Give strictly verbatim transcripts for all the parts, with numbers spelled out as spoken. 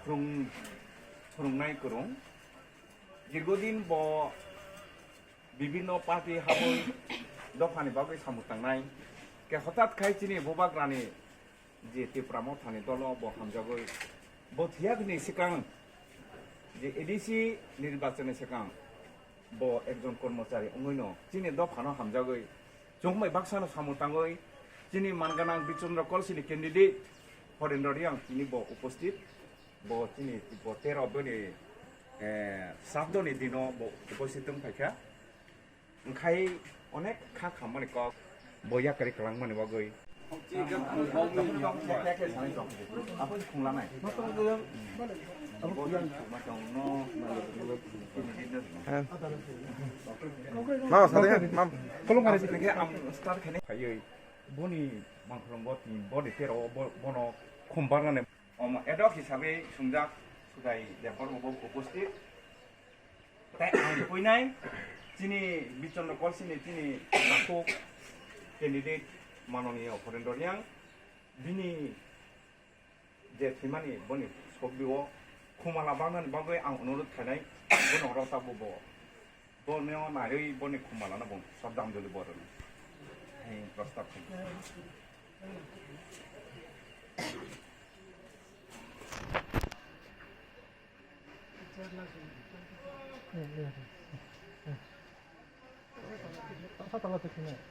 Phwrwng-, phwrwngnai kwrwng. Dirgodin bo bibhinno party habwi dophani bagwi samung tangnai. Khe hothat khai chini bubagrani je Tipra Mothani dolo bo hamjagwi bo thiyakni swkang je A D C nirbachonni swkang bo ekjon kormochari wngwino chini dophano hamjagwi chwngbai baksano samung tangwi chini manganang Bichandra Kolsini candidate Horendra Reang tini bo uposthit. Bo chini bo tero bini, eh, sabdoni dino bo uposthit wng phaikha. Wngkhai onek kha khammani kok bo yakari kwlangmani bagwi. Mam, sadi, mam. Hwnkhe ang start khainai phaiwi boni mangkhorong bo tini boni tero bo, bono khum barnani. Omo edok hisabe swngjak Sudai Debbarma bo uposthit. Tai ang puinai chini Bichandra Kolsini chini takhuk candidate manoniya Horendra Reang bini je thwimani boni sokdi o khumala bangnani bagwi ang onurut khainai bono rw tabuk bo. Bono narwi boni khumala no bo Sraddhanjali bo rwno hai prostab khainai.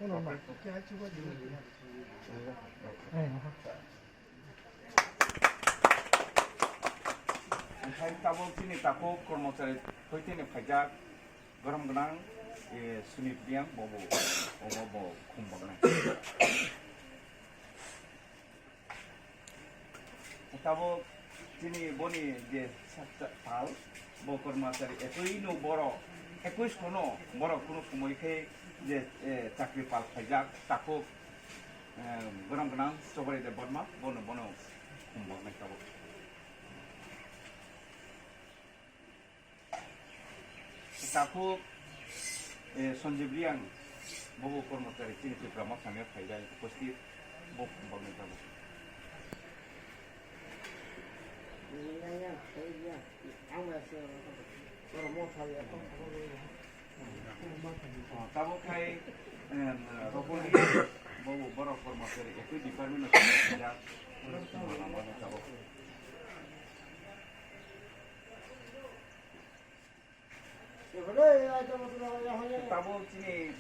Omo hai tabuk chini takhuk kormochari hoiteni phaijak gorom gwnang, eh, Sunit Reang bobo, obo bo khum bagnai. Tabuk chini boni je sa-, sa-, pal, bo kormochari ekui no borok, ekui sono borok kunu somoi khe je, eh, chakri pal phaijak, takhuk, eh, gorom gwnang Chobari Debbarma, bono, bono khum bagnai tabuk. Takhuk, eh, Sanjeev Reang, bobo kormochari chini Tipra Mothani phaijak uposthit, bo bagwi tabuk. Tabuk khai, eh, Rokol Reang, bobo borok kormochari ekui department o phaijak, tabuk. Tabuk chini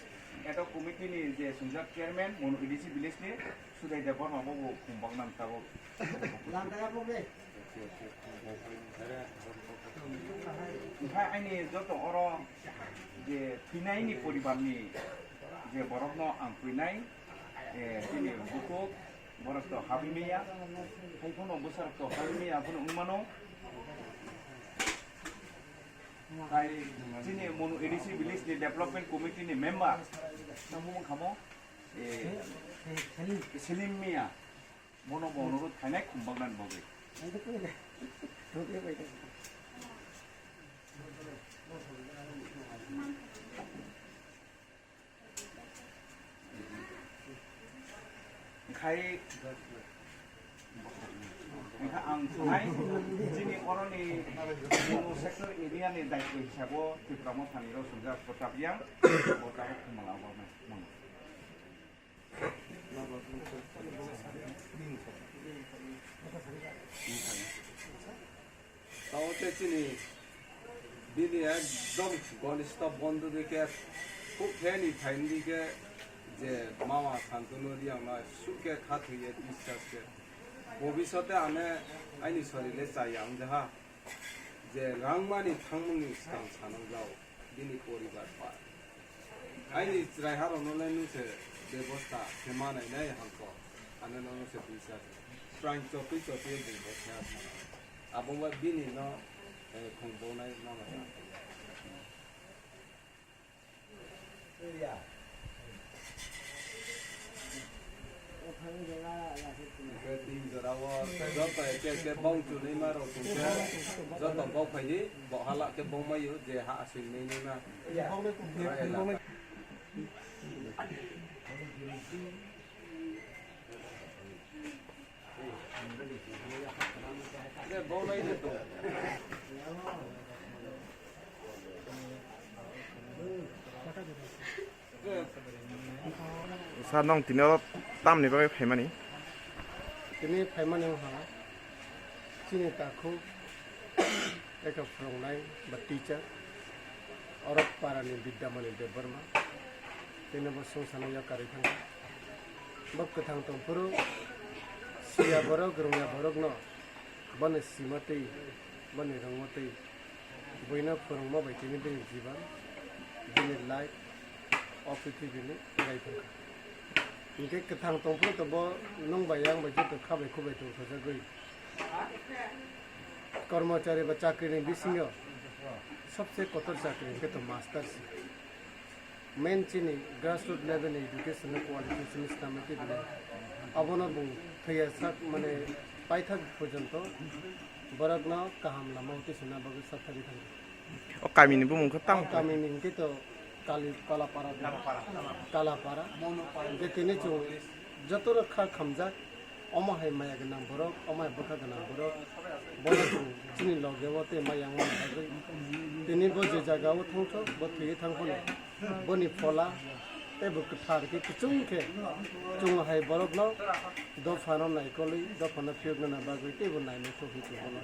eto committee ni je swngjak chairman, Monu A D C village ni, Sudai Debbarma bobo khum bagnani tabuk. Onkhe aini joto oro je thwinaini poribar ni je borok no ang thwinai, eh, chini bukhuk, borok to habwi maya, hai phano bwsarok to habwi maya, abono wng mano. Tai chini Monu A D C village ni development committee ni member, tamo wngkha mo, eh, Selim Mia, bono bo onurut khainai khum bagnani bagwi. Khai, khai ang sanai, chini oroni sector area ni daityo hisabo Tipra Mothani rw swngjak Pratap Reang, bo tabuk khumala obo nai. Tamo khe chini bini ekdom gonistho bondhu dikhe, khub pheni phaini dikhe je mama Santanu Reang no sukhe khathoye biswas khe. Bobishote ane aini sorile chaya wngjaha je rangmani thangmungni swkang sanangjao bini poribar bai. Aini chwrai harokno le nwng se bebosta khe ma nainai hangko, ano nono se puisa se. Swrang chotwi chotwi bumbo khe asana. Abo bai bini no, eh, khung bonai mama sa. Hwnkhe tin jora o, tei joto eke eke bong chunui ma rok tong khe, joto bok phai di, bo hala khe bong mai o, je ha aswk nui nui ma. Sir, nwng tini oro tamni bagwi phaimani? Tini phaimani wngkha chini takhuk lekha phwrwngnai ba teacher, oro parani Bidyamani Debbarma, tini bo songsanai yakarwi thangkha. Bo kwthang tongphuru siya borok, rwngya borokno bono sima twi, bono rwngma twi, buino phwrwngma bai tini bini jiban, bini life o prithibi ni rai thangkha. Hinkhe kwthang tongphuru to bo nwng bai yang bai joto kha bai khu bai tongthajagwi. Kormochari ba chakri ni bisingo sobse kotor chakri hinkhe to master se. Main chini grassroot level ni education no qualification ni swnamwi twi bini. Abono bung thwiya sak mane paithak porjonto borokno kaham lama o tisina bagwi sathari thangkha. O kamini bumung khe tamo? O kamini hinkhe to Kali, Kalapara, Kalapara. Hinkhe tini chwng joto rok kha khamjak, omo hai maya gwnang borok, omo hai bwkha gwnang borok, bono chwng chini loge o tei maya wngmani bagwi. Tini bo je jaga o thangthok, bo thwiwi thang phano, boni phola tei bo kwthar khe kuchung khe chwng hai borokno dophano naikolwi, dophano phiyoknani bagwi tei bo nainai thok hinwi chwng bono.